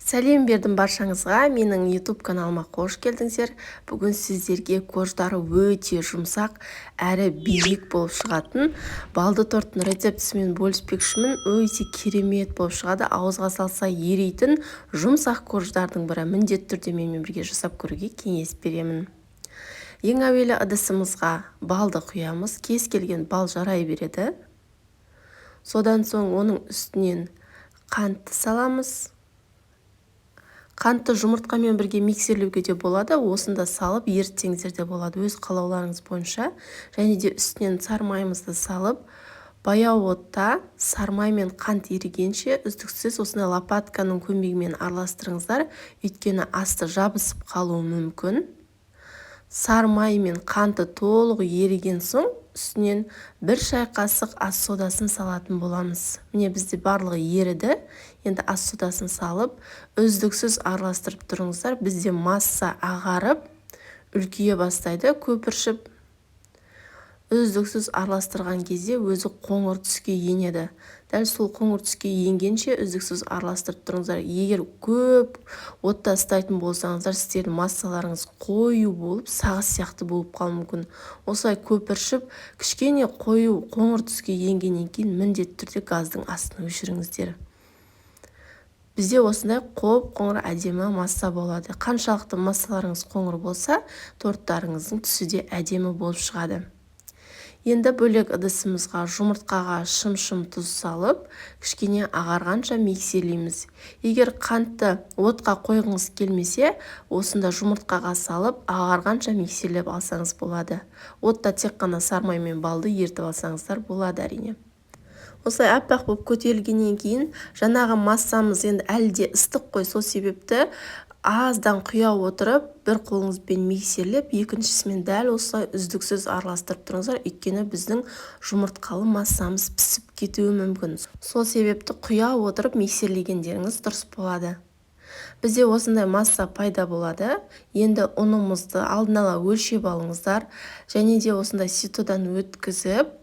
Сәлем бердім баршаңызға! Менің YouTube каналыма қош келдіңіздер! Бүгін сіздерге корждары өте жұмсақ әрі биік болып шығатын балды торттың рецептісімен бөліспекшімін. Өте керемет болып шығады, ауызға салса ерейтін жұмсақ корждардың бірі. Міндетті түрде менімен бірге жасап көруге кеңес беремін. Ең әуелі ыдысымызға балды құямыз, кез келген бал жарай береді. Содан соң оның үстінен қантты саламыз. Қантты жұмыртқамен бірге миксерлеуге де болады, осында салып ерітсеңіздер де болады, өз қалауларыңыз бойынша. Және де үстінен сарымайымызды салып, баяу отта сарымай мен қант ерігенше үздіксіз осындай лопатканың көмегімен араластырыңыздар, өйткені асты жабысып қалуы мүмкін. Сарымай мен қанты толық еріген соң, үстінен 1 шай қасық ас содасын салатын боламыз. Міне, бізде барлығы еріді. Енді ас содасын салып, үздіксіз араластырып тұрыңыздар. Бізде масса ағарып, үлкейе бастайды, көпіршіп. Үздіксіз араластырған кезде өзі қоңыр түске енеді. Дәл сол қоңыр түске енгенше үздіксіз араластырып тұрыңыздар. Егер көп отта ұстайтын болсаңыздар, сіздердің массаларыңыз қою болып, сағыз сияқты болып қалуы мүмкін. Осылай көпіршіп, кішкене қою қоңыр түске енгеннен кейін міндетті түрде газдың астын өшіріңіздер. Бізде осындай қоп-қоңыр әдемі масса болады. Қаншалықты массаларыңыз қоңыр болса, торттарыңыздың түсі де әдемі болып шығады. Енді бөлек ыдысымызға жұмыртқаға шым-шым тұз салып, кішкене ағарғанша миксерлейміз. Егер қантты отқа қойғыңыз келмесе, осында жұмыртқаға салып, ағарғанша миксерлеп алсаңыз болады. Отта тек қана сарымай мен балды ерітіп алсаңыздар болады, әрине. Осылай аппақ болып көтерілгеннен кейін, жаңағы массамыз енді әлі де ыстық қой, сол себепті аздан құя отырып, бір қолыңызбен миксерлеп, екіншісімен дәл осылай үздіксіз араластырып тұрыңыздар, өйткені біздің жұмыртқалы массамыз пісіп кетуі мүмкін. Сол себепті құя отырып миксерлегендеріңіз дұрыс болады. Бізде осындай масса пайда болады. Енді ұнымызды алдын ала өлшеп алыңыздар және де осындай ситодан өткізіп,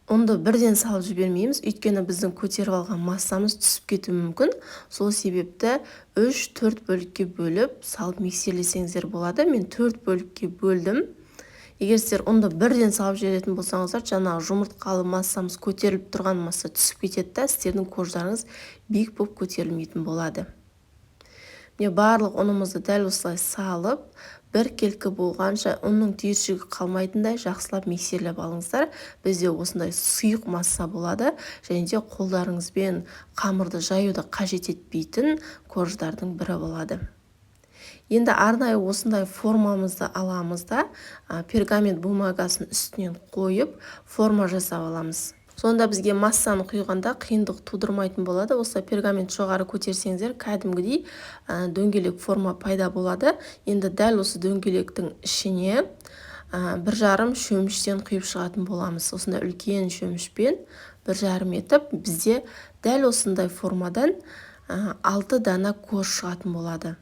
ұнды бірден салып жібермейміз, өйткені біздің көтеріп алған массамыз түсіп кетуі мүмкін. Сол себепті 3-4 бөлікке бөліп салып миксерлесеңіздер болады. Мен 4 бөлікке бөлдім. Егер сіздер ұнды бірден салып жіберетін болсаңыздар, жаңағы жұмыртқалы массамыз, көтеріліп тұрған масса түсіп кетеді да, сіздердің корждарыңыз биік болып көтерілмейтін болады. Міне, барлық ұнымызды дәл осылай салып, біркелкі болғанша, ұнның түйіршігі қалмайтындай жақсылап миксерлеп алыңыздар. Бізде осындай сұйық масса болады және де қолдарыңызбен қамырды жаюды қажет етпейтін корждардың бірі болады. Енді арнайы осындай формамызды аламыз да, пергамент бумагасын үстінен қойып, форма жасап аламыз. Сонда бізге массаны құйғанда қиындық тудырмайтын болады. Осылай пергамент жоғары көтерсеңіздер, кәдімгідей дөңгелек форма пайда болады. Енді дәл осы дөңгелектің ішіне 1,5 шөміштен құйып шығатын боламыз. Осындай үлкен шөмішпен 1,5 етіп, бізде дәл осындай формадан 6 дана корж шығатын болады.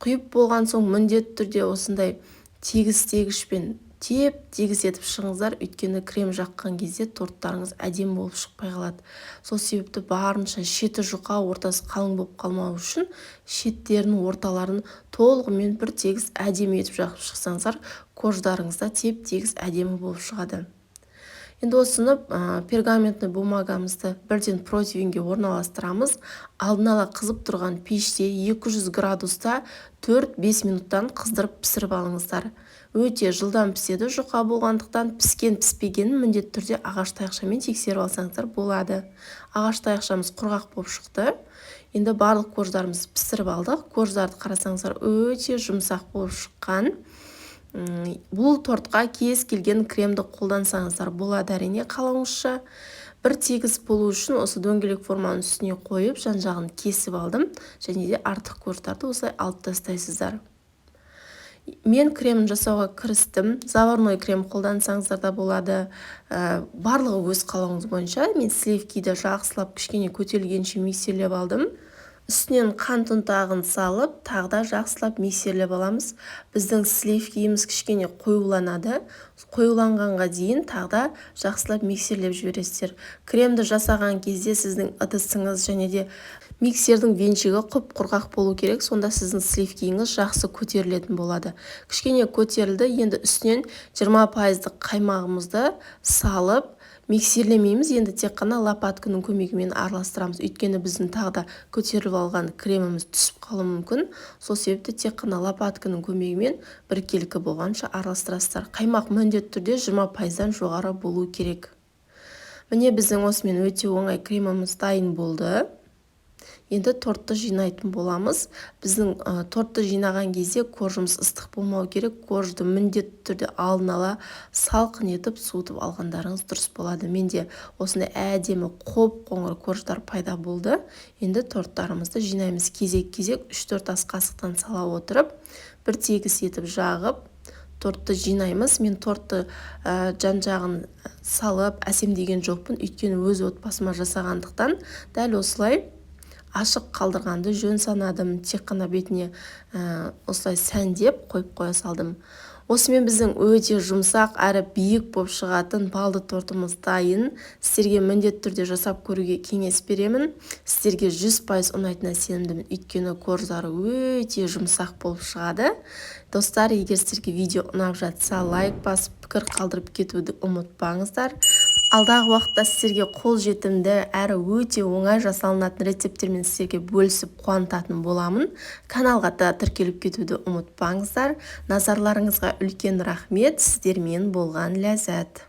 Құйып болған соң, міндетті түрде осындай тегістегішпен теп тегіс етіп шығыңыздар, өйткені крем жаққан кезде торттарыңыз әдемі болып шықпай қалады. Сол себепті барынша шеті жұқа, ортасы қалың болып қалмау үшін шеттерін, орталарын толығымен бір тегіс әдемі етіп жағып шықсаңыздар, корждарыңыз да теп тегіс әдемі болып шығады. Енді осыны, пергаментный бумагамызды бірден противеньге орналастырамыз. Алдын ала қызып тұрған пеште 200 градуста 4-5 минуттан қыздырып, пісіріп алыңыздар. Өте жылдам піседі жұқа болғандықтан. Піскен піспегенін міндетті түрде ағаш таяқшамен тексеріп алсаңыздар болады. Ағаш таяқшамыз құрғақ болып шықты. Енді барлық корждарымызды пісіріп алдық. Корждарды қарасаңыздар, өте жұмсақ болып шыққан. Бұл тортқа кез келген кремді қолдансаңыздар болады, әрине, қалауыңызша. Бір тегіс болу үшін осы дөңгелек форманың үстіне қойып, жан жағын кесіп алдым және де артық корждарды осылай алып тастайсыздар. Мен кремін жасауға кірістім. Заварной крем қолдансаңыздар да болады, барлығы өз қалауыңыз бойынша. Мен сливкиді жақсылап кішкене көтерілгенше миксерлеп алдым. Үстінен қант ұнтағын салып, тағы да жақсылап миксерлеп аламыз. Біздің сливкиіміз кішкене қоюланады. Қоюланғанға дейін тағы да жақсылап миксерлеп жібересіздер. Кремді жасаған кезде сіздің ыдысыңыз және де Миксердің венчигі құп-құрғақ болу керек, сонда сіздің сливкиіңіз жақсы көтерілетін болады. Кішкене көтерілді, енді үстінен 20%-дық қаймағымызды салып, миксерлемейміз, енді тек қана лопатканың көмегімен араластырамыз. Өйткені біздің тағы да көтеріліп алған креміміз түсіп қалуы мүмкін. Сол себепті тек қана лопатканың көмегімен біркелкі болғанша араластырасыздар. Қаймақ міндетті түрде 20%-дан жоғары болу керек. Міне, біздің осымен өте оңай креміміз дайын болды. Енді тортты жинайтын боламыз. Біздің тортты жинаған кезде коржымыз ыстық болмау керек. Коржды міндетті түрде алдын ала салқын етіп, суытып алғандарыңыз дұрыс болады. Менде осындай әдемі қоп-қоңыр корждар пайда болды. Енді торттарымызды жинаймыз. Кезек-кезек 3-4 ас қасықтан сала отырып, бір тегіс етіп жағып, тортты жинаймыз. Мен тортты жан-жағын салып әсемдеген жоқпын, өйткені өз отбасыма жасағандықтан дәл осылай ашық қалдырғанды жөн санадым. Тек қана бетіне осылай сәндеп қойып қоя салдым. Осымен біздің өте жұмсақ әрі биік болып шығатын балды тортымыз дайын. Сіздерге міндетті түрде жасап көруге кеңес беремін. Сіздерге 100% ұнайтынына сенімдімін, өйткені корждары өте жұмсақ болып шығады. Достар, егер сіздерге видео ұнап жатса, лайк басып, пікір қалдырып кетуді ұмытпаңыздар. Алдағы уақытта сіздерге қолжетімді әрі өте оңай жасалынатын рецепттермен сіздерге бөлісіп қуантатын боламын. Каналға да тіркеліп кетуді ұмытпаңыздар. Назарларыңызға үлкен рахмет. Сіздермен болған Ләззат.